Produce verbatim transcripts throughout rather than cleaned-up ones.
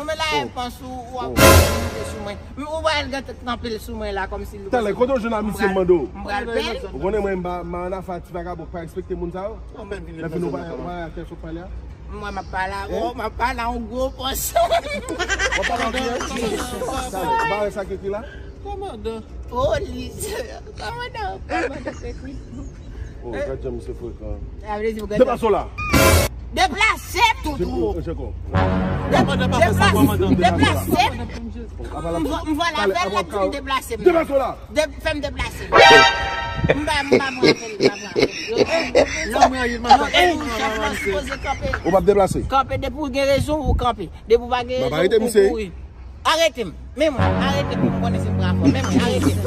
Mwen la, m panse ou, ou ap monte sou mwen. M, ou pral gate kanpe l sou mwen la, kòmsi li... Talè, kote w jwenn amitye m mande w? M pral pè. Ou konnen mwen, m pa, m pa nan afè ti vagabon k pa respekte moun sa yo. Lè fini, ou pa, ou pa wè kèk sot pale a? Mwen, m ap pale avè w, m ap pale a yon gwo pòs. W ap pale a kiyès? Talè, ou pa wè sa k ekri la? Kòmandan. Polis. Kòmandan, kòmandan k ekri. Oh, gad jan misye frekan. Deplase w la. Deplase, Toutwou. Deplase, deplase. M vwa l avè l, l ap di m deplase m. Deplase w la. Fè m deplase. M pa, m pa pran apèl, m pa pran apèl. Lè w mwen a, m pa pran apèl. Ou p ap deplase. Kanpe, depi w gen rezon, ou kanpe. Depi w pa gen rezon, ou kouri. Arete m. Men mwen, arete m. M konnen se m pran fò. Men mwen, arete m.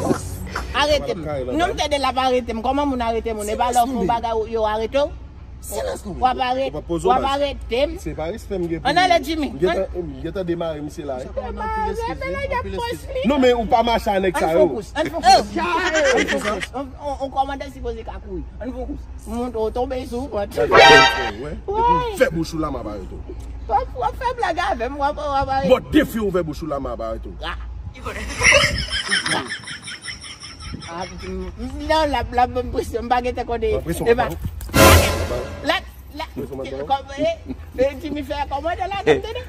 Arete m. Non, m tande l ap arete m. Kòman moun arete moun? E pa lè w fè yon bagay, yo arete w? W ap arete, w ap arete m. Se pa respè m gen pou ou. Ann ale, Jimmy. M gentan demare misye la. Demare, men la, y ap pòs li. Non, men ou pa mache a nèg sa yo. Ann fè yon kous. Ann fè yon kous. On kòmandan sipoze ka kouri. Ann fè yon kous. Moun ou tonbe sou ou. Depi w fè bouch ou la, m ap arete w. W ap, w ap fè blag avè m, w ap, w ap arete. Bon, depi w ouvè bouch ou la, m ap arete w. Non, l ap, l ap ban m presyon, m pa gentan konnen. Epa. La, la, Jimmy fè kòmandan la, tande.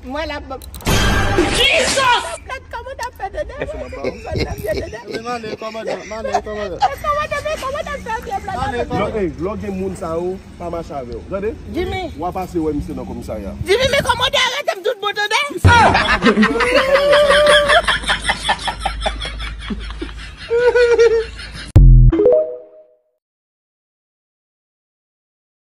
Mwen la, Jesus! Black kòmandan fè dede. Mwen la, mwen la, mwen la, mwen la. Lè w gen moun sa yo, pa mache avè yo. Tande? Jimmy. W a pase wè misye nan komisarya. Jimmy, men kòmandan arete m tout bon, tande.